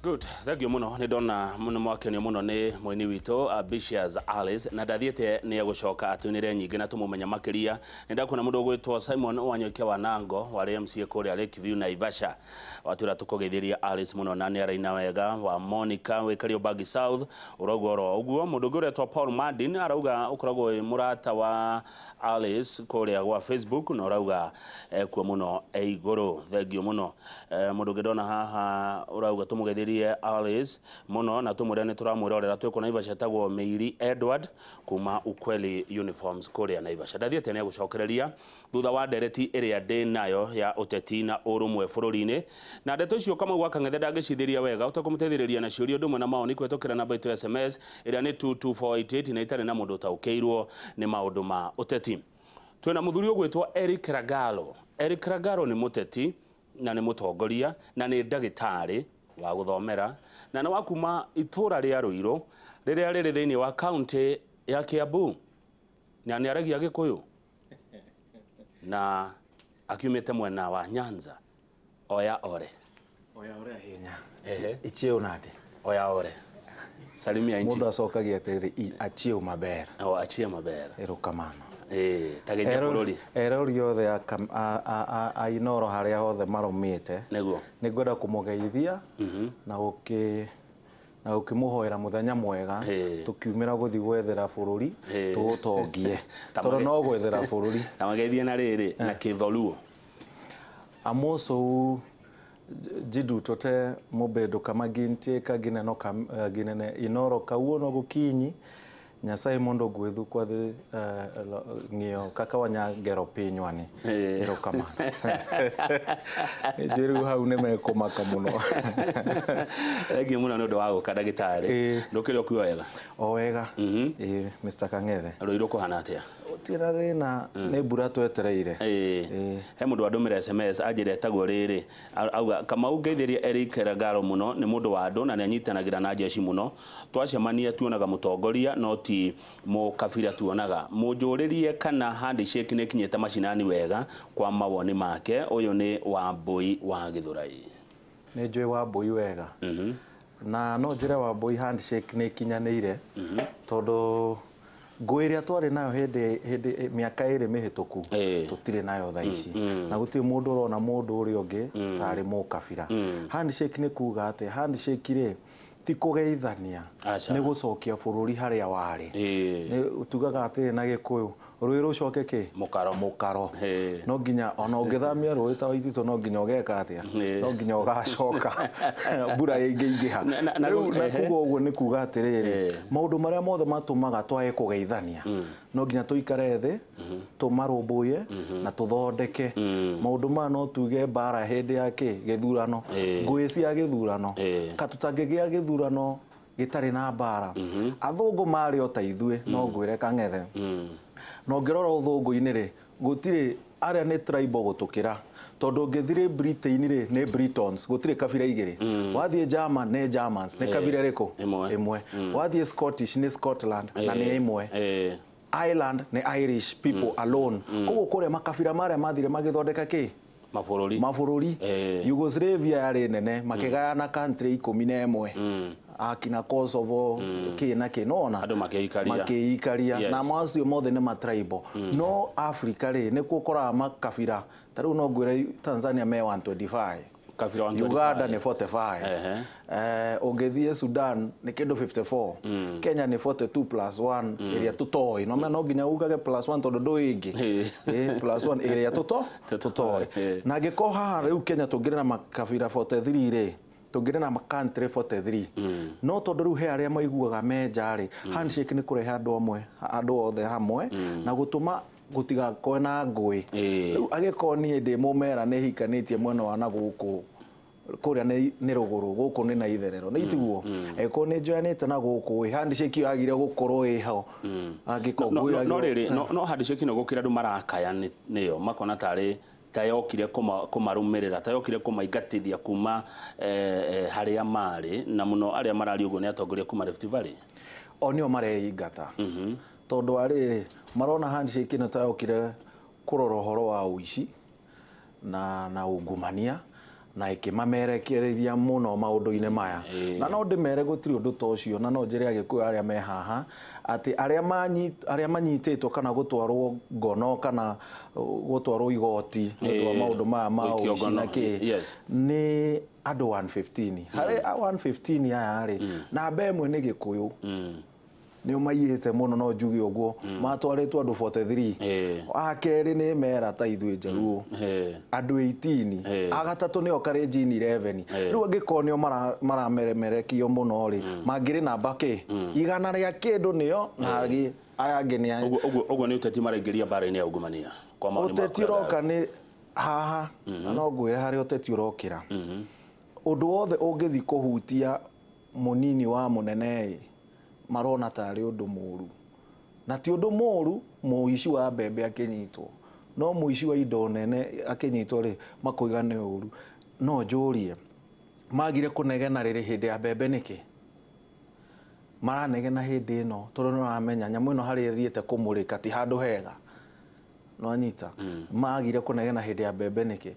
Good, thank you muno. Nĩ ndona nĩ mwakenio muno nĩ mũini witũ Ambitious Alice, na ndathiĩte nĩ egũcoka atũinĩre nyingĩ na tũmũmenya makĩria. Nĩ ndakuona mũndũ ũgwĩtwo Simon Wanyoike wa Nango warĩ MCA kũrĩa Lakeview Naivasha, watwĩra tũkũgeithĩria Alice mũno na nĩ araina wega. Wa Monica wĩ Kariobangi South ũrauga oro ũguo. Mũndũ ũngĩ ũretwo Paul Madin arauga ũkoragwo wĩ mũrata wa Alice kũrĩa gwa Facebook na ũrauga ekuo mũno e igũrũ. Thank you mũno. Mũndũ ũngĩ ndona haha ũrauga tũmũgeithĩrie Alice mũno na tũmwĩre nĩ tũramwĩrorera twĩ kũ Naivasha, etagwo Meiri Edward kuma Ukweli Uniforms kũrĩa Naivasha. Ndathiĩte nĩ egũcokereria thutha wa ndereti ĩrĩa ndĩ nayo ya ũteti na ũrũmwe bũrũri-inĩ, na ndeto icio Kamau wa Kang'ethe ndangĩcithĩria wega ũtekũmũteithĩrĩria na ciũria ũndũ ũmwe na maoni kũhetũkĩra namba itũ ya SMS ĩrĩa nĩ 22488, na itarĩ na mũndũ ũtaũkĩirwo nĩ maũndũ ma ũteti. Twĩna mũthuri ũgwĩtwo Eric Ragalo. Eric Ragalo nĩ mũteti na nĩ mũtongoria na nĩ ndagĩtarĩ wa gũthomera, na nĩ wa kuma itũra rĩa Ruiru rĩrĩa rĩrĩ thĩinĩ wa kaunti ya Kiambu, na nĩ aragia Gĩkũyũ na akiumĩte mwena wa Nyanza. Oya ore. Oya ore ahinya. Ehe. Ichiew nade? Oya ore. Salimia nchi. Mundu acokagia atiriri, achiew maber. O achiew maber. Erokamano. Tageithia bũrũri. Erori othe a Inoro harĩa hothe marũmĩte. Nĩguo. Nĩngwenda kũmũgeithia na gũkĩmũhoera mũthenya mwega, tũkiumĩra gũthiĩ gwethera bũrũri tũũtongie, tondũ no gwethera bũrũri. Na mageithie na rĩrĩ na Kĩtholuo. Amosou ji duto te mobedo kama gintie ka gineno ka ginene Inoro kawuono gokinyi. Nyasaye mondo ogwedhu kwadhi ng'iyo kaka wanya gero pinywa ni. Erokamano. Njĩrĩu hau nĩ mekũmaka mũno. Thengiũ mũno nĩ ũndũ wa gũka, ndagĩtarĩ. Ndũkĩrĩ ũkuo wega? O wega. Mr. Kang'ethe. Rũirũ kũhana atĩa? Gũtirĩ na thĩna, nĩ mbura twetereire. He mũndũ wandũmĩra SMS anjĩra etagwo rĩrĩ, auga Kamau ngeithĩria Eric Ragalo mũno, nĩ mũndũ wa andũ na nĩ anyitanagĩra na jeshi mũno. Twacemania tuonaga mũtongoria no ti mũkabira tuonaga. Mũnjũrĩrie kana handshake nĩ ĩkinyĩte macinani wega kwa mawoni make. Ũyũ nĩ Wambui wa Gĩthũrai. Nĩ njũĩ Wambui wega. Na no njĩre Wambui handshake nĩ ĩkinyanĩire, tondũ ngũĩ ĩrĩa twarĩ nayo hĩndĩ mĩaka ĩrĩ mĩhĩtũku tũtirĩ nayo thaa ici, na gũtirĩ mũndũ ũrona mũndũ ũrĩa ũngĩ tarĩ mũkabira. Handshake nĩ kuga atĩ handshake rĩ ti kũgeithania, nĩ gũcokia bũrũri harĩa warĩ. Nĩ tugaga atĩrĩ na Gĩkũyũ, rũĩ rũcoke kĩ? Mũkaro. Mũkaro. No nginya ona ũngĩthamia rũĩ ta Waititũ no nginya ũgeka atĩa? No nginya ũgacoka mbura ĩngĩingĩha. Rĩu na kuga ũguo nĩ kuga atĩrĩrĩ, maũndũ marĩa mothe matũmaga twage kũgeithania no nginya tũikare thĩ, tũmarũmbũiye na tũthondeke maũndũ maya. No tuge mbara hĩndĩ ya kĩ gĩthurano, ngũĩ cia gĩthurano, ka tũtangĩgĩa gĩthurano gĩtarĩ na mbara. Athũngũ marĩ o ta ithuĩ, no ngwĩre Kang'ethe, na ũngĩrora ũthũngũ-inĩ rĩ, gũtirĩ arĩa nĩ tribal gũtũkĩra, tondũ ũngĩthiĩ Britain rĩ nĩ Britons, gũtirĩ kabira igĩrĩ. Wathiĩ German nĩ Germans, nĩ kabira ĩrĩkũ? Ĩmwe. Ĩmwe. Wathiĩ Scottish nĩ Scotland na nĩ ĩmwe. Ireland nĩ Irish people alone. Koguo kũrĩa makabira marĩa mathire magĩthondeka kĩ? Mabũrũri. Mabũrũri. Yugoslavia yarĩ nene, makĩgayana country 11, akina Kosovo kĩ na kĩ nona. Andũ makĩikaria. Makĩikaria. Na macio mothe nĩ matribal. No Africa rĩ, nĩkuo ũkoraga makabira ta rĩu no ngwĩre Tanzania me 125. Kabira 125. Uganda nĩ 45. Ũngĩthiĩ Sudan nĩ kĩndũ 54. Kenya nĩ 42 plus 1 ĩrĩa tũtoĩ. No no nginya ugage plus 1 tondũ ndũĩ ĩngĩ. Plus 1 ĩrĩa tũtoĩ. Na angĩkorwo haha rĩu Kenya tũngĩrĩ na makabira 43 rĩ, tũngĩrĩ na country 43, no tondũ rĩu he arĩa maiguaga me nja rĩ, handshake nĩ kũrehe andũ amwe, andũ othe hamwe na gũtũma gũtigakorwo na ngũĩ. Rĩu angĩkorwo niĩ ndĩ mũmera nĩ hikanĩtie mwena wa na gũkũ kũrĩa nĩ rũgũrũ, gũkũ nĩ na itherero, nĩ itiguo, angĩkorwo nĩ njoyanĩte na gũkũ ĩ, handshake ĩyo yagire gũkorwo ĩ ho angĩkorwo No, ngũĩ no, no yagire- rĩrĩ no handshake ĩno gũkĩra andũ marakaya nĩyo makona tarĩ ta yokire kũmarũmĩrĩra, ta yokire kũmaingatithia kuma harĩa marĩ, na mũno arĩa mararia ũguo nĩ atongoria kuma Rift Valley. O nĩo mareingata, tondũ wa rĩrĩ, marona handshake ĩno ta yokire kũrora ũhoro wa ũici na ungumania. Na ĩkĩmamerekereria mũno maũndũ-inĩ maya. Na no ndĩmere gũtirĩ ũndũ ta ũcio, na no njĩre Agĩkũyũ arĩa me haha atĩ arĩa manyitĩtwo kana gũtwarwo ngono kana gũtwarwo igoti nĩ ũndũ wa maũndũ maya ma ũici na kĩ, nĩ andũ 115. Harĩ 115 aya rĩ, namba ĩmwe nĩ Gĩkũyũ. Nĩ ũmaiyĩte mũno no njuge ũguo, matwarĩtwo andũ 43. Wa kerĩ nĩ mera ta ithuĩ Njaruo, andũ 18. Agatatũ nĩo Kalenjin 11. Rĩu angĩkorwo nĩo marameremerekio mũno rĩ, mangĩrĩ namba kĩ igana rĩa kĩndũ nĩo, na aya angĩ nĩ ũguo nĩ ũteti maraingĩria mbara-inĩ ya ungumania. Ũteti ũroka nĩ haha, na no ngwĩre harĩa ũteti ũrokĩra. Ũndũ wothe ũngĩthiĩ kũhutia mũnini wa mũnene marona tarĩ ũndũ mũru, na ti ũndũ mũru mũici wa mbembe akĩnyitwo, no mũici wa indo nene akĩnyitwo rĩ, makoiga nĩ ũru. No njũrie, magire kũnegena rĩrĩ hĩndĩ ya mbembe nĩkĩ? Maranegena hĩndĩ ĩno tondũ nĩ maramenya nyamũ ĩno harĩa ĩthiĩte kũmũrĩka ti handũ hega. Nĩwanyita? Magire kũnegena hĩndĩ ya mbembe nĩkĩ?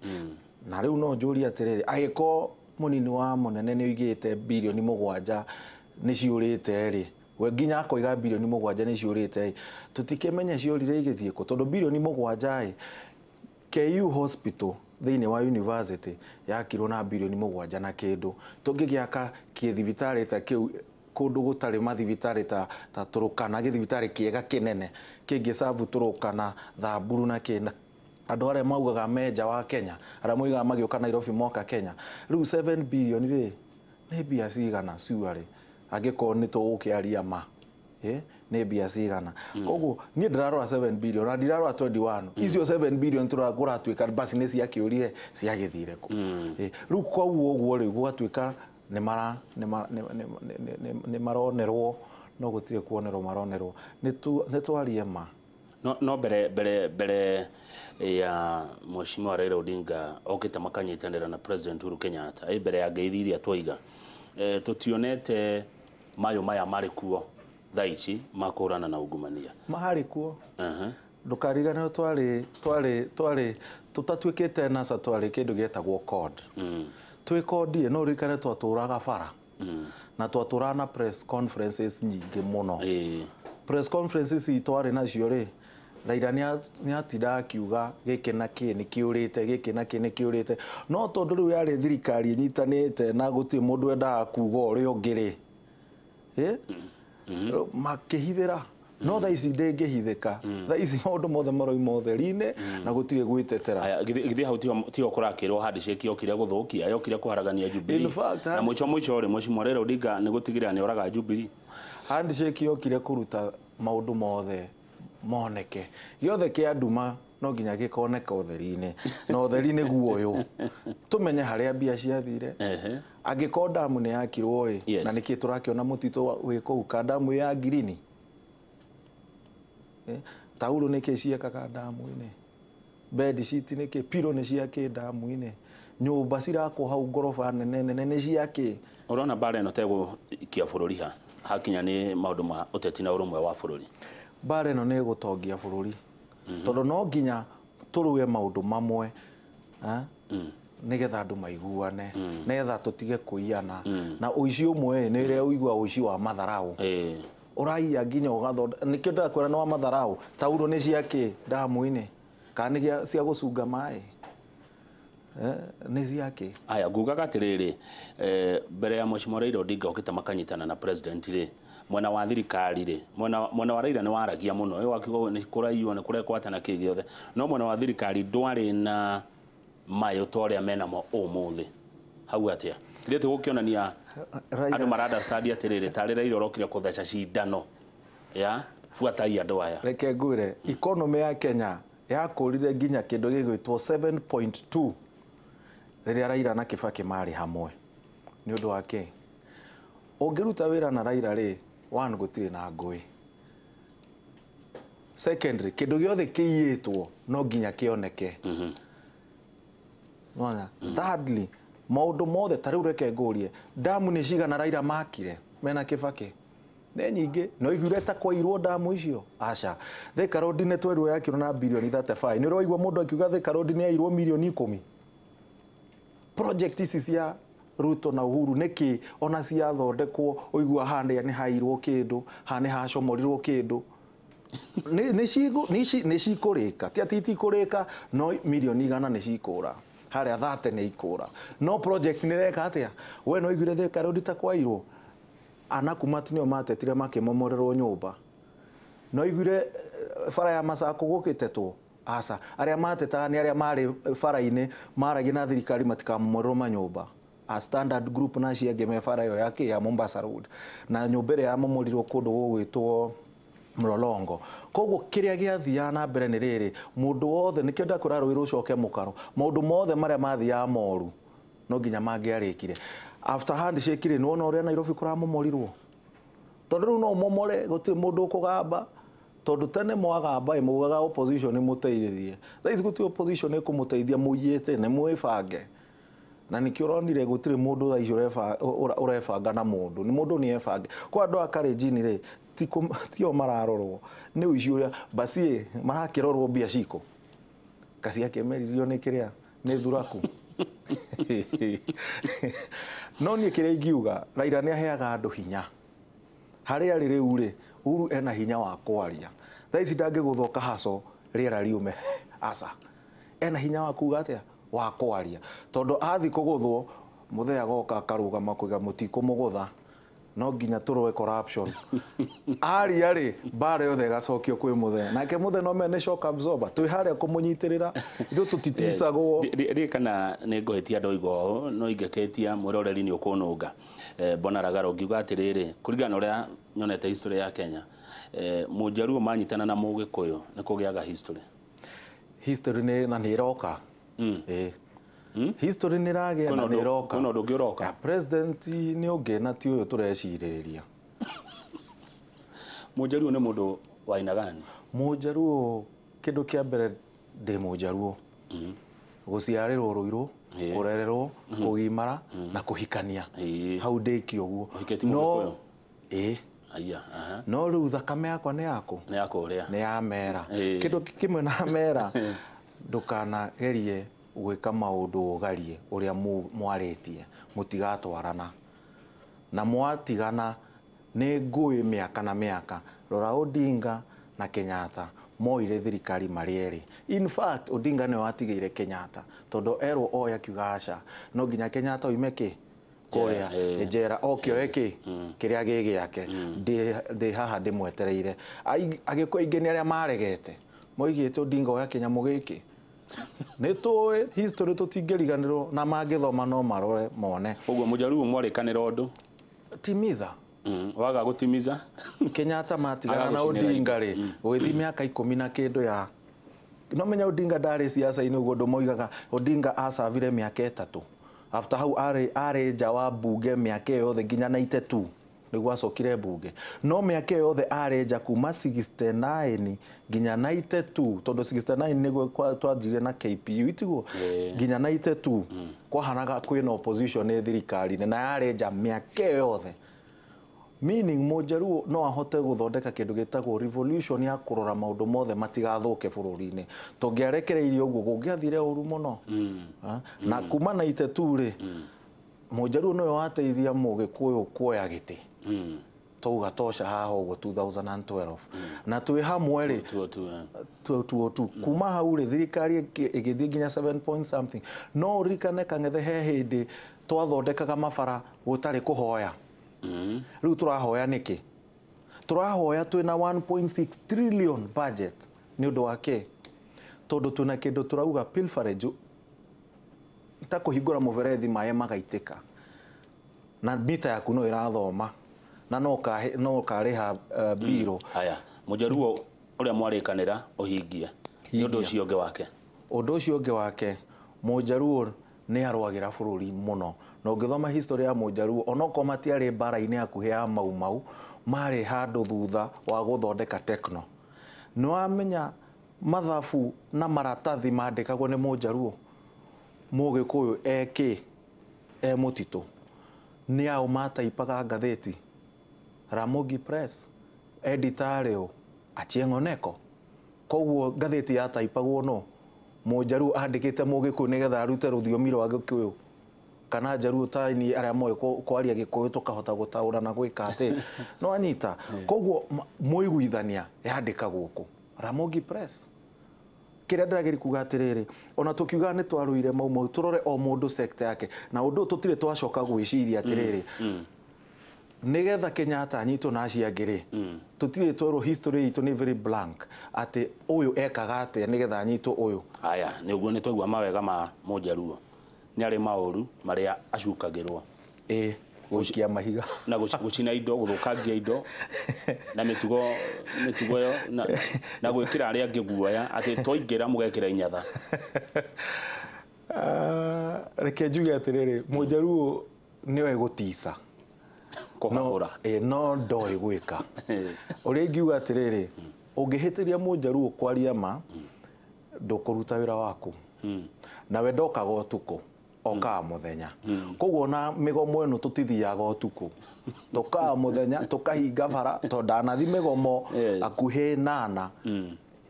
Na rĩu no njũrie atĩrĩrĩ, angĩkorwo mũnini wa mũnene nĩ oigĩte birioni 7 nĩ ciũrĩte rĩ, we nginya akoiga birioni 7 nĩ ciũrĩte, tũtikĩmenye ciũrire igĩthiĩ kũ, tondũ birioni 7 KU Hospital thĩinĩ wa university yakirwo na birioni 7 na kĩndũ. Tũngĩgĩaka kĩthibitarĩ ta kĩu kũndũ gũtarĩ mathibitarĩ ta Turukana, gĩthibitarĩ kĩega kĩnene kĩngĩcabu Turukana, Thamburu na kĩ, andũ arĩa maugaga me nja wa Kenya, arĩa moigaga magĩũka Nairobi moka Kenya. Rĩu 7 billion rĩ, nĩ mbia cigana ciuarĩ angĩkorwo nĩ tũgũkĩaria ma, nĩ mbia cigana? Koguo niĩ ndĩrarora 7 billion na ndirarora 21. Icio 7 billion kũratuĩka basi nĩ ciakĩũrire ciagĩthire kũ. Rĩu koguo ũguo rĩ, gũgatuĩka nĩ maronerwo, no gũtirĩ kuonerwo maronerwo. Nĩ twarie ma. No mbere ya Mheshimiwa Raila Odinga okĩte makanyitanĩra na President Uhuru Kenyatta, mbere ya ngeithi iria twaiga, tũtionete mayo maya marĩ kuo thaa ici makũrana na ungumania. Marĩ kuo. Ndũkariganĩrwo twarĩ tũtatuĩkĩte NASA, twarĩ kĩndũ gĩetagwo CORD. Twĩ CORD no ũririkane twatũraga bara, na twatũraga na press conferences nyingĩ mũno. Press conferences twarĩ nacio rĩ, Raila nĩ atindaga akiuga gĩkĩ na kĩ nĩ kĩũrĩte, gĩkĩ na kĩ nĩ kĩũrĩte, no tondũ rĩu yarĩ thirikari ĩnyitanĩte na gũtirĩ mũndũ wendaga kuga ũrĩa ũngĩ rĩ, makĩhithĩra. No thaa ici ndĩngĩhithĩka, thaa ici maũndũ mothe maroima ũtheri-inĩ na gũtirĩ gwĩtetera. Githĩ hau tiho kũrakĩrwo handshake yokire gũthũkia, yokire kũharagania Jubilee. Na mũico mũico rĩ, Mheshimiwa Raila Odinga nĩ gũtigĩrĩra nĩ oraga Jubilee. Handshake yokire kũruta maũndũ mothe moneke, gĩothe kĩa nduma no nginya gĩkoneka ũtheri-inĩ, na ũtheri nĩguo ũyũ, tũmenye harĩa mbia ciathire. Angĩkorwo ndamu nĩ yakirwo ĩ, na nĩkĩ tũrakĩona mũtitũ wĩ kũu, ka ndamu ya ngirini, tauro nĩkĩ ciekaga ndamu-inĩ, bed sheet nĩkĩ, pillow nĩ ciakĩ ndamu-inĩ, nyũmba cirakwo hau ngoroba nene nene nĩ ciakĩ. Ũrona mbara ĩno tegũikia bũrũri ha hakinya nĩ maũndũ ma ũteti na ũrũmwe wa bũrũri? Mbara ĩno nĩ ĩgũtongia bũrũri, tondũ no nginya tũrũe maũndũ mamwe nĩgetha andũ maiguane, nĩgetha tũtige kũiyana. Na ũici ũmwe nĩ ũrĩa ũigua ũici wa matharau, ũraiya nginya ũgathondeka. Nĩkĩo ndĩrakwĩra nĩ wa matharau. Tauro nĩ ciakĩ ndamu-inĩ, kana nĩ cia gũcunga maĩ, nĩ ciakĩ. Aya, ngugaga atĩrĩrĩ, mbere ya Mheshimiwa Raila Odinga okĩte makanyitana na president rĩ, mwena wa thirikari rĩ, mwena wa Raila nĩ waragia mũno, ĩ wakiuga nĩ kũraiywo, nĩ kũrekwo atĩa na kĩ gĩothe, no mwena wa thirikari ndwarĩ na mayũ ta ũrĩa menamo ũmũthĩ. Hau atĩa? Githĩ ti gũkĩonania andũ mara understand atĩrĩrĩ, tarĩ Raila ũrokire kũtheca cindano ya buatai andũ aya. Reke ngwĩre, economy ya Kenya yakũrire nginya kĩndũ gĩgwĩtwo 7.2 rĩrĩa Raila na Kibaki marĩ hamwe. Nĩ ũndũ wa kĩ? Ũngĩruta wĩra na Raila rĩ, one, gũtirĩ na ngũĩ. Secondly, kĩndũ gĩothe kĩiyĩtwo no nginya kĩoneke. Nĩwona? Thirdly, maũndũ mothe ta rĩu reke ngũrie, ndamu nĩ cigana Raila makire mena Kibaki? Nĩ nyingĩ. No iguire ta kwairwo ndamu icio? Aca. Thika Road nĩ twerirwo yakirwo na birioni 35. Nĩ ũraigua mũndũ akiuga Thika Road nĩ yairwo mirioni 10? Project ici cia Ruto na Uhuru nĩkĩ ona ciathondekwo ũigua harĩa nĩ hairwo kĩndũ, haha nĩ hacomorirwo kĩndũ. Nĩ cikũrĩka, ti atĩ itikũrĩka, no mirioni 100 nĩ cikũra, harĩa 30 nĩ ikũra, no project nĩ ĩreka atĩa? We no ũiguire Thika Road ta kwairwo, Anakumati nĩo matetire makĩmomorerwo nyũmba. No ũiguire bara ya Masako gũgĩtetwo? Aca, arĩa matetaga nĩ arĩa marĩ bara-inĩ maragia na thirikari matikamomorerwo manyũmba. A Standard Group na acio angĩ me bara ĩyo ya kĩ ya Mombasa Road, na nyũmba ĩrĩa yamomorirwo kũndũ gũgwĩtwo Mlolongo. Koguo kĩrĩa gĩathiaga na mbere nĩ rĩrĩ, mũndũ wothe nĩkĩo ndakwĩra rũĩ rũcoke mũkaro, maũndũ mothe marĩa mathiaga moru no nginya mangĩarĩkire. After handshake rĩ, nĩwona ũrĩa Nairobi kũramomorirwo, tondũ rĩu no ũmomore gũtirĩ mũndũ ũkũgamba, tondũ tene mwagamba ĩ mugaga opposition ĩmũteithie. Thaa ici gũtirĩ opposition ĩkũmũteithia, mũiyĩte nĩ mwĩbange. Na nĩkĩo ũronire gũtirĩ mũndũ thaa ici ũrebanga na mũndũ, nĩ mũndũ nĩ ebange. Kwa andũ a Kalenjin rĩ, tio mararorwo nĩ ũici ũrĩa basi marakĩrorwo mbia ciko kaciakĩmeririo nĩ kĩrĩa nĩ thuraku. No niĩ kĩrĩa ingiuga, Raila nĩ aheaga andũ hinya. Harĩa arĩ rĩu rĩ, Uhuru ena hinya wa kwaria. Thaa ici ndangĩgũthoka haco rĩera riume, aca. Ena hinya wa kuga atĩa? Wa kwaria. Tondũ athi kũgũthwo, mũthee agoka akarũgama kuiga mũtikũmũgũtha, no nginya tũrũe corruption. Aria rĩ, mbara yothe ĩgacokio kwĩ mũthee. Nake mũthee no mene shock absorber, twĩ harĩa kũmũnyitĩrĩra, ithuĩ tũtiticagwo. Ndiĩ kana nĩ ngũhĩtia ndoiga ũũ, no ingĩkĩtia mwĩroreri nĩ ũkũnũnga. Bwana Ragaro, ngiuga atĩrĩrĩ, kũringana na ũrĩa nyonete history ya Kenya, Mũnjaruo manyitana na Mũgĩkũyũ nĩ kũgĩaga history. History nĩ na nĩ ĩroka. History nĩ ĩragĩa na nĩ ĩroka. Kwĩna ũndũ ũngĩ ũroka? President nĩ ũngĩ na ti ũyũ tũrecirĩrĩria. Mũnjaruo nĩ mũndũ wa aina gani? Mũnjaruo, kĩndũ kĩa mbere ndĩ Mũnjaruo. Gũciarĩrwo Rũirũ, kũrererwo, kũgimara na kũhikania. Hau ndĩki ũguo. Ũhikĩtie Mũgĩkũyũ? Ĩĩ. Aya, aha. No rĩu thakame yakwa nĩ yakũ? Nĩ ya kũrĩa. Nĩ ya mera. Kĩndũ kĩmwe na mera, ndũkanagerie gwĩka maũndũ ũgarie ũrĩa mwarĩtie, mũtigatwarana. Na mwatigana nĩ ngũĩ mĩaka na mĩaka. Rora Odinga na Kenyatta moire thirikari marĩ erĩ. In fact, Odinga nĩwe watigĩire Kenyatta tondũ erwo oe akiuga aca, no nginya Kenyatta oime kĩ? Kũrĩa njera oke oe kĩ? Kĩrĩa gĩ gĩake. Ndĩ haha ndĩmwetereire. Agĩkũyũ aingĩ nĩ arĩa maregete, moigĩte Odinga oya kĩnyamũ gĩkĩ. Nĩ tũĩ history tũtingĩriganĩrwo, na mangĩthoma no marore mone. Ũguo Mũjaruo mwarĩkanĩra ũndũ? Timiza. Waga gũtimiza? Kenyatta matigana na Odinga rĩ, gũgĩthiĩ mĩaka 10 na kĩndũ ya no menya Odinga ndarĩ siasa-inĩ ũguo ũndũ moigaga Odinga acavire mĩaka 3. After hau arĩ nja wa mbunge mĩaka ĩyo yothe nginya 92 nĩguo acokire mbunge. No mĩaka ĩyo yothe arĩ nja kuma 69 nginya 92, tondũ 69 nĩguo twanjirie na KPU itiguo nginya 92 kwahanaga kwĩna opposition nĩ thirikari-inĩ na yarĩ nja mĩaka ĩyo yothe. Meaning Mũnjaruo no ahote gũthondeka kĩndũ gĩtagwo revolution ya kũrora maũndũ mothe matigathũke bũrũri-inĩ. Tũngĩarekereirie ũguo kũngĩathire ũru mũno. Na kuma 92 rĩ, Mũnjaruo nĩwe wateithia Mũgĩkũyũ kuoya gĩtĩ. Twauga tosha haha ũguo 2012. Na twĩ hamwe rĩ, 2002. Kuma hau rĩ, thirikari ĩgĩthiĩ nginya 7 point something. No ũririkane Kang'ethe he hĩndĩ twathondekaga mabara gũtarĩ kũhoya. Rĩu tũrahoya nĩkĩ? Tũrahoya twĩna 1.6 trillion budget nĩ ũndũ wa kĩ? Tondũ twĩna kĩndũ tũrauga pilferage, ta kũhingũra mũberethi maĩ magaitĩka na mita yaku no ĩrathoma na no ũkarĩha biro. Haya, Mũjaruo ũrĩa mwarĩkanĩra ũhingie. Nĩ ũndũ ũcio ũngĩ wake. Ũndũ ũcio ũngĩ wake, Mũjaruo nĩ arũagĩra bũrũri mũno. Na ũngĩthoma history ya Mũjaruo, onokorwo matiarĩ mbara-inĩ hakuhĩ ya Mau Mau, marĩ handũ thutha wa gũthondeka Tekno. Nĩ wamenya mathabu na maratathi mandĩkagwo nĩ Mũjaruo, Mũgĩkũyũ ekĩ, e mũtitũ. Nĩ ao mataipaga ngathĩti, Ramogi Press, editor arĩ ũ, Achieng' Oneko. Koguo ngathĩti yataipagwo no Mũjaruo andĩkĩte Mũgĩkũyũ nĩgetha arute rũthiomi rwa Gĩkũyũ. Kana Njaruo ta ni arĩa moĩ kwaria Gĩkũyũ tũkahota gũtaũra na gwĩka atĩ no anyita. Koguo mũiguithania yandĩkagwo kũ? Ramogi Press. Kĩrĩa ndĩrageria kuga atĩrĩrĩ, ona tũkiuga nĩ twarũire Mau Mau, tũrore o mũndũ sector yake, na ũndũ tũtirĩ twacoka gwĩciria atĩrĩrĩ, nĩgetha Kenyatta anyitwo na acio angĩ rĩ, tũtirĩ twerwo history itũ nĩ very blank atĩ ũyũ ekaga atĩa nĩgetha anyitwo ũyũ. Aya, nĩ ũguo nĩ twaigua mawega ma Mũnjaruo, nĩ arĩ maũru marĩa acukagĩrwo. Ĩĩ, gũikia mahiga na gũcina indo, gũthũkangia indo na mĩtugo ĩyo na gwĩkĩra arĩa angĩ guoya atĩ twaingĩra mũgekĩra inyatha. Reke njuge atĩrĩrĩ, Mũnjaruo nĩoĩ gũtica kũhahũra, no ndoĩ gwĩka. Ũrĩa ingiuga atĩrĩrĩ, ũngĩhĩtĩria Mũnjaruo kwaria ma, ndũkũruta wĩra waku. Nawe ndokaga ũtukũ, okaga mũthenya. Koguo na mĩgomo ĩno tũtithiaga ũtukũ, tũkaga mũthenya, tũkahinga bara, tondũ ndanathi mĩgomo hakuhĩ 8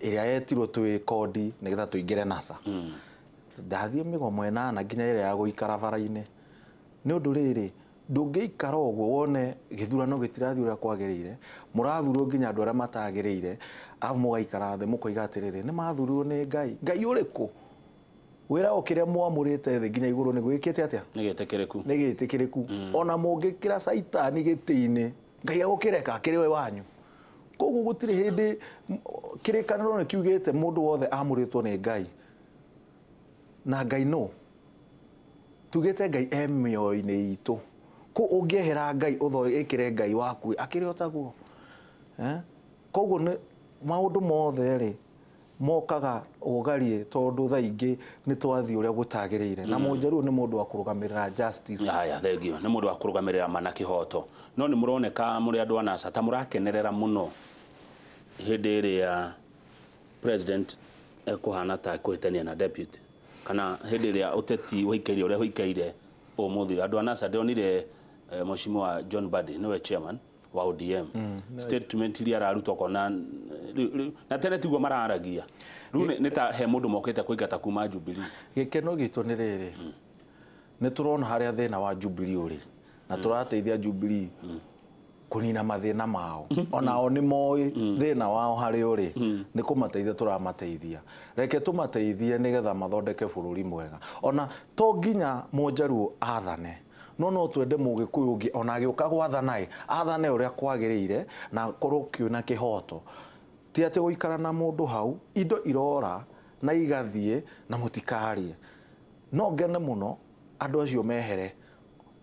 ĩrĩa yetirwo twĩ kondi nĩgetha tũingĩre NASA. Ndathiĩ mĩgomo 8 nginya ĩrĩa ya gũikara bara-inĩ. Nĩ ũndũ rĩrĩ, ndũngĩikara ũguo wone gĩthurano gĩtirathiĩ ũrĩa kwagĩrĩire, mũrathurwo nginya andũ arĩa matagĩrĩire, arabu mũgaikara thĩ mũkoiga atĩrĩrĩ, nĩ mathurirwo nĩ Ngai. Ngai ũrĩkũ? Wĩra o kĩrĩa mwamũrĩte thĩ nginya igũrũ nĩ gwĩkĩte atĩa? Nĩ gĩtĩkĩrĩku. Nĩ gĩtĩkĩrĩku. Ona mũngĩkĩra caitani gĩtĩ-inĩ, Ngai egũkĩreka akĩrĩ we wanyu. Koguo gũtirĩ hĩndĩ kĩrĩkanĩro nĩ kiugĩte mũndũ wothe amũrĩtwo nĩ Ngai. Na Ngai no tugĩte Ngai e mĩoyo-inĩ itũ. Kũ ũngĩehera Ngai ũthore ĩkĩre Ngai waku akĩrĩ o taguo. Koguo nĩ maũndũ mothe rĩ mokaga ũgarie tondũ thaa ingĩ nĩ twathiĩ ũrĩa gũtagĩrĩire. Na Mũnjaruo nĩ mũndũ wa kũrũgamĩrĩra justice. Haya, thengio. Nĩ mũndũ wa kũrũgamĩrĩra ma na kĩhoto. No nĩ mũroneka mũrĩ andũ a NASA ta mũrakenerera mũno hĩndĩ ĩrĩa president ekũhana ta ekũhĩtania na deputy, kana hĩndĩ ĩrĩa ũteti ũikaire ũrĩa ũikaire ũmũthĩ. Andũ a NASA ndĩronire Mheshimiwa John Mbadi nĩwe chairman wa ODM, statement iria araruta ũkona na tene tiguo mararagia. Rĩu nĩ ta he mũndũ mokĩte kũingata kuma Jubilee. Gĩkeno gitũ nĩ rĩrĩ, nĩ tũrona harĩa thĩna wa Jubilee ũrĩ, na tũrateithia Jubilee kũnina mathĩna mao. Onao nĩ moĩ thĩna wao harĩa ũrĩ, nĩ kũmateithia tũramateithia. Reke tũmateithie nĩgetha mathondeke bũrũri mwega. Ona to nginya Mũnjaruo athane, no twende Mũgĩkũyũ ũngĩ ona agĩũka gwathana ĩ, athane ũrĩa kwagĩrĩire na akorwo kĩna kĩhoto. Ti atĩ gũikara na mũndũ hau, indo irora na igathiĩ na mũtikarie. No ngene mũno andũ acio mehere.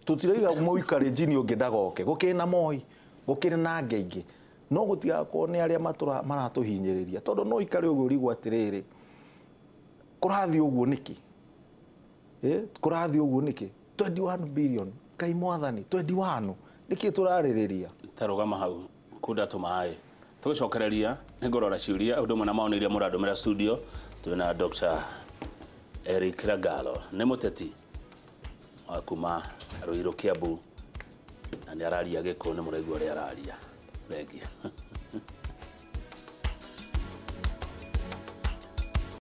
Tũtiraiga mũikare njini ũngĩ ndagoke, gũkĩrĩ na Moi, gũkĩrĩ na angĩ aingĩ. No gũtigakorwo nĩ arĩa maratũhinyĩrĩria, tondũ no ikare ũguo ũrigwo atĩrĩrĩ, kũrathiĩ ũguo nĩkĩ? Kũrathiĩ ũguo nĩkĩ? 21 billion, Ngai mwathani, 21 nĩkĩ tũrarĩrĩria? Ta rũgama hau kunda tũmaĩ. Tũgĩcokereria nĩ ngũrora ciũria ũndũ ũmwe na maoni iria mũrandũmĩra studio. Twĩna Dr. Eric Ragalo, nĩ mũteti wa kuma Ruiru Kiambu, na nĩ araria Gĩkũyũ, nĩ mũraigua ũrĩa araria. Thengiũ.